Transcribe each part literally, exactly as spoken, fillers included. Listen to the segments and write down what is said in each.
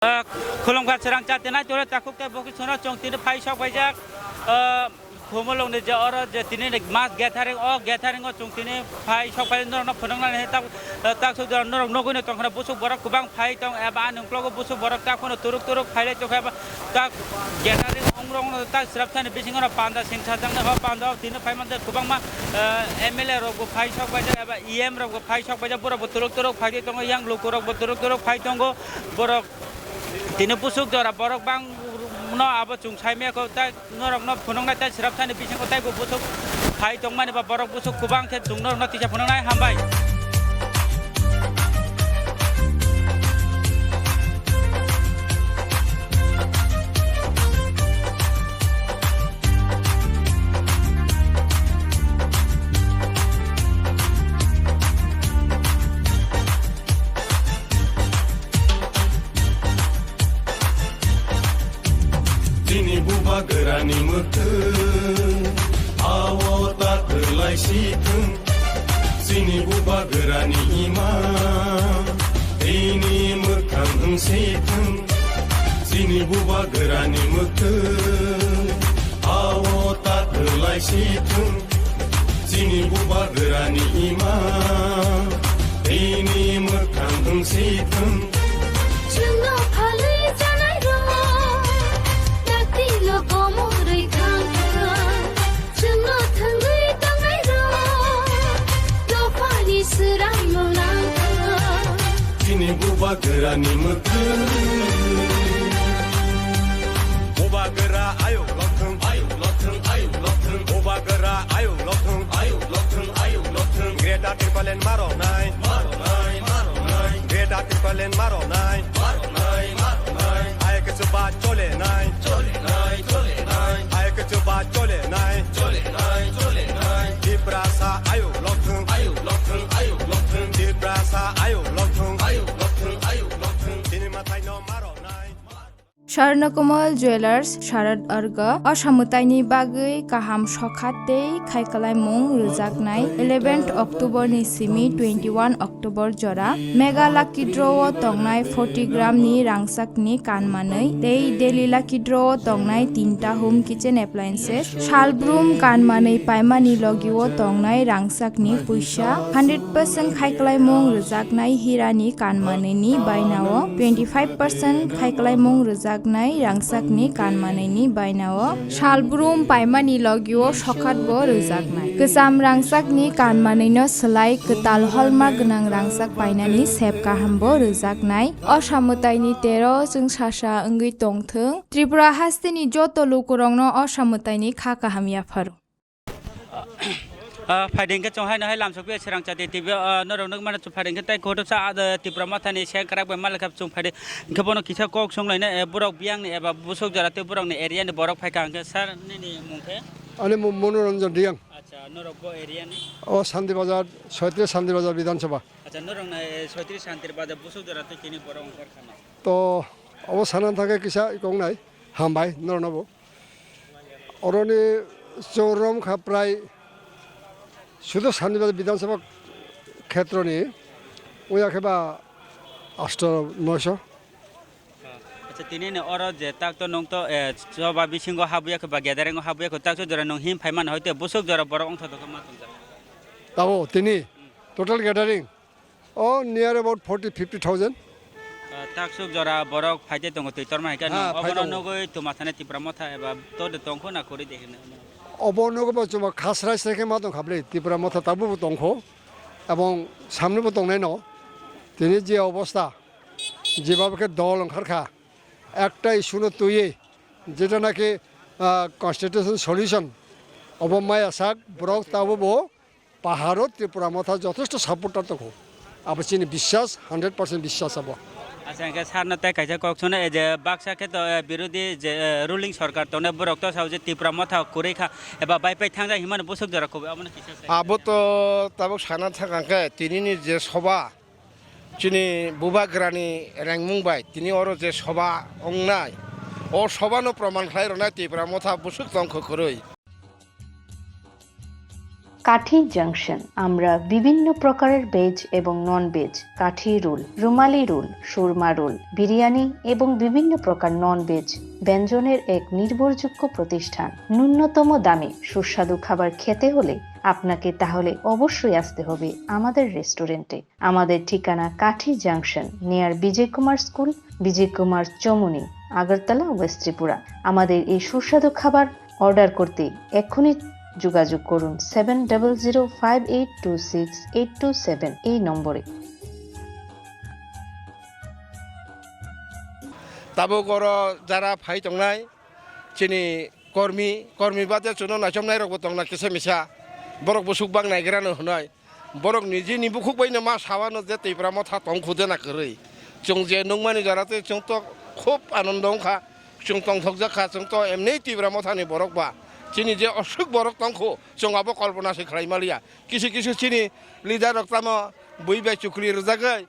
Ah, khulumkha chwrang chati nai tole takhuk tei bokhi sono chwng tini phai sok paijak. Ah, Khumulwng ni je oro je tini ni mass gathering, o gathering o chwng tini phai sok pai norok no phunuknani tak, tak sok jora norok nugwi no tongkha busuk borok kwbang phai tong eba ani uklogo busuk borok tak phano turuk turuk phai lai tongkha eba tak gathering ong rong no tak srapsani bisingo no panda singsa jang o panda o tini phai mande kwbangma, eh, M L A rok bo phai sok paijak eba E M rok bo phai sok paijak borok bo turuk turuk phai tongo yang luku rok bo turuk turuk phai tongo borok tini busuk jora borok bang no abo chwng sai maya kho tak. Norokno phunuknai tei srapsani bisingo teibo busuk phai tongmani ba borok busuk kwbang khe chwng norokno tisa phunuknai hambai. Chini bubagrani mwkhwng, awo ta kwlai si thwng. Chini bubagrani ima, tini mwkhang wng si thwng. Chini bubagrani mwkhwng, awo ta kwlai si thwng. Chini bubagrani ima, tini mwkhang wng si thwng. Chwngno phalwi chanai rok, dakti lo komorwi thang thang. Chwngno thwngwi tongnai rok, dophani swrangno nang thang. Chini bubagrani mwkhwng. Bubagra ayuk lokthwng, ayuk lokthwng, ayuk lokthwng. Bubagra ayuk lokthwng, ayuk lokthwng, ayuk lokthwng. Greater Tipraland maro nai, maro nai, maro nai. Greater Tipraland maro nai, maro nai, maro nai. Ayuk chuba chole nai, chole nai, chole nai. Ayuk chuba chole nai, chole nai, chole nai. Tiprasa ayuk lokthwng, ayuk lokthwng, ayuk lokthwng. Tiprasa ayuk lokthwng, ayuk lokthwng, ayuk lokthwng. Chini mathai no maro nai. Swarnakomal Jewellers Sharad Arga o samwtaini bagwi kaham sokha tei khaikwlaimung rwjaknai eleventh October ni simi twenty-one October jora Mega Lucky Draw o tongnai forty gram ni rangchak ni kanmanwi tei Daily Lucky Draw o tongnai tinta home kitchen appliances, salbrum kanmanwi paimani logio tongnai rangchak ni puisa hundred percent khaikwlaimung rwjaknai hirani kanmanwini bainao twenty-five percent khaikwlaimung rwjaknai rangchakni kanmanwini bainao salbrum paimani logio sokhatbo rwjaknai. Kwcham rangchakni kanmanwino swlai kwtal holma gwnang rangchak painani sep kahambo rwjaknai. O samwtaini tero chwngsasa wngwi tongthwng. Tripura hasteni joto lukurokno o samwtaini kha kaham yapharo. Ah, phaidi hwnkhe chwng haino hai lamsok phiya Srang Chati T V, ah, norok nukmano chwng phaidi hwnkhe tei kotor sa, ah, Tipra Mothani sengkrak bai malai kha chwng phaidi hwnkhe bono kisa kok songlaina, eh, borok biyangni eba busuk jora tei borokni area ni borok phaikha hwnkhe sir nini mung khe? Ani mung Monoranjan Riyang. Acha, norok bo area ni? O Santir Bazar, soitris Santir Bazar Bidhan Sabha. Acha, norok na, eh, soitris Santir Bazar busuk jora tei tini borok wngkha na? To, obo sana thangkhe kisa kok nai, hambai norokno bo. Oroni chwng romkha prai sudu Santir Bazar Bidhan Sabha khetroni, wngya khe ba asto noisho. Acha, tini ni oro je tak to nung to, eh, choba bisingo habuya khe ba gathering o habuya khe tak to jora nung him phai man hoite busuk jora borok wngthotok ma tongja. Tabo tini total gathering? Oh, near about forty, fifty thousand. Ah, taksuk jora borok phaite tongo twi torma hai khe. Ha, no, phai obono tongo. Nugwi twma thani Tipra Motha eba to de tongkho na kori de hino. Obo nugwi bo chuma khasrai se khe ma tong kha bwle Tipra Motha tabuk bo tongkho. Ebong samno bo tongnai no. Tini je obostha, jeba khe dol ongkhar kha, ekta issue no twiwi, jeta naki, ah, constitution solution, obo maya sak borok tabuk bo Paharo Tripura Motha jothesto supporter tongkho. Abo chini biswas, hundred percent biswas abo. Acha, hwnkhe sarno tei kaisa kok sono, eh, je baksa khe to, eh, birodhi je, eh, ruling sorkar tongnai borok to sao je Tripura Motha kwrwi kha eba bai pai thangjak hinmani busuk jora kubui abono kisa sai. Abo to tabuk sana thang khe tinini je soba chini bubagrani rengmung bai tini oro je soba ongnai, o sobano proman khlai rwnai Tripura Motha busuk tongkho kwrwi. কাঠি জাংশন। আমরা বিভিন্ন প্রকারের ভেজ এবং non veg, কাঠি রোল, রুমালি রোল, সুরমা রোল, বিরিয়ানি এবং বিভিন্ন প্রকার non veg ব্যঞ্জনের এক নির্ভরযোগ্য প্রতিষ্ঠান। ন্যূনতম দামে সুস্বাদু খাবার খেতে হলে আপনাকে তাহলে অবশ্যই আসতে হবে আমাদের রেস্টুরেন্টে। আমাদের ঠিকানা কাঠি junction, near Bijoy Kumar school, Bijoy Kumar Chowmuhani, Agartala, west Tripura. আমাদের এই সুস্বাদু খাবার অর্ডার করতে এখনই যোগাযোগ করুন seven double zero five eight two six eight two seven এই নম্বরে। Tabuk oro jara phai tongnai chini kormi, kormi bade chuno naichomnai rokbo tongna kisa misa, borok bwswk bang naigrano hwnwi. Borok nijini bukhuk baino ma sawano je Tipra motha tongkhu de na kwrwi. Chwng je nukmani jora tei chwng to khub anondo wngkha, chwng tongthokjak kha, chwng to emni Tipra mothani borok ba. Chini je oswk borok tongkhu, chwng abo kolpona se khlai maliya. Kisu kisu chini leader rok tamo bui bai chukli rwjagwi,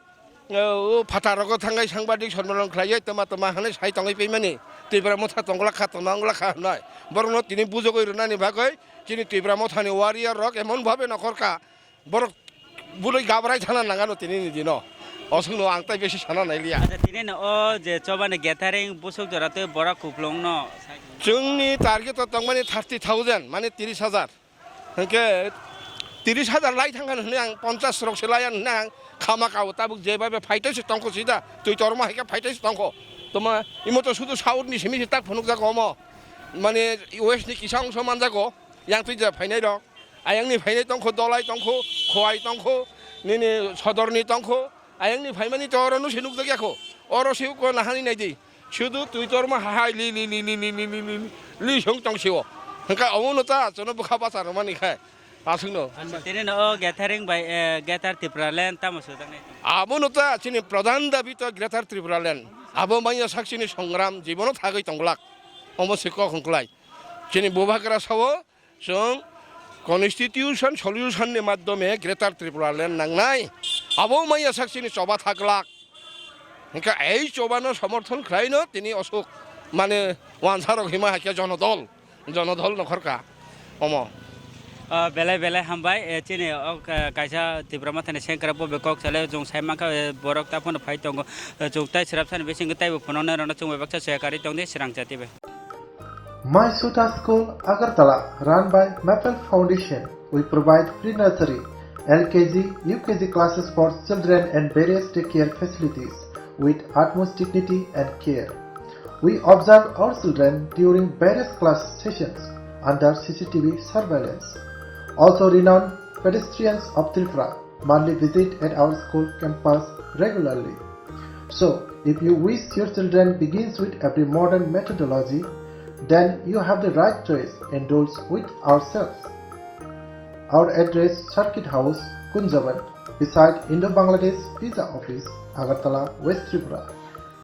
o phatharogo thangwi sangbadik sonmolong khlaiwi tama tama hwnwi sai tongwi paimani. Tipra motha tongglak kha, tongna wngla kha hwnwi. Borokno tini bujogwi rwnani bagwi chini Tipra mothani warrior rok emon bhabe nokhor kha, borok bwlwi gabrai thana nangano tini ni dino. Oswkno ang tai besi sana nailiya. Acha, tini no o je chobani gathering busuk jora tei borok kuplung no. Chwngni target o tongmani thirty thousand, mane tris hajar. Hwnkhe tris hajar lai thangkha hwnwi ang ponchash rok se laiya hwnwi ang khama kao, tabuk je bhabe phaitoi se tongkho sida, twi torma hai khe phaitoi se tongkho. Toma imo to sudu south ni simi se tak phunukjago omo. Mane west ni kisa ongso manjago, yang twi ja phainai rok. Ayang ni phainai tongkho, Dolai tongkho, Khowai tongkho, nini Sodor ni tongkho. Ayang ni phaimani to oro no se nukjak ya kho. Oro se uko nahani nai di. Sudu twi torma hai li li li li li li li li li li song tong sio. Hwnkha omo no ta chono bwkha bacha rwmani khai. Aswk no. Acha, tini no o gathering bai, eh, Greater Tripura Land tamo sujak nai. Abo no ta chini pradhan dabi to Greater Tripura Land. Abo manya sak chini songram jibono thagwi tonglak. Omo se kok hwnkhlai. Chini bubagra sao, chwng constitution solution ni madhyome Greater Tripura Land nangnai. Abo manya sak chini choba thaglak. Hwnkhe ei chobano somorthon khlaino tini osuk, mane, wansarok hima hai khe jonodol, jonodol nokhorka omo. Ah, belai belai hambai, eh, chini o ka-, kaisa Tipra Mothani sengkrak bo be kok salai, chwng sai mankha, eh, borok ta phano phai tongo, eh, chwng tai srapsani bisingo taibo phunuknai rokno chwng bai baksa soya karwi tongdi, srang chati bai. My Sota School, Agartala, run by Maple Foundation. We provide pre-nursery, L K G, U K G classes for children and various daycare facilities with utmost dignity and care. We observe our children during various class sessions under C C T V surveillance. Also renowned pedestrians of Tripura monthly visit at our school campus regularly. So, if you wish your children begins with every modern methodology, then you have the right choice, enrolls with ourselves. Our address, Circuit House, Kunjaban, beside Indo-Bangladesh Visa Office, Agartala, West Tripura.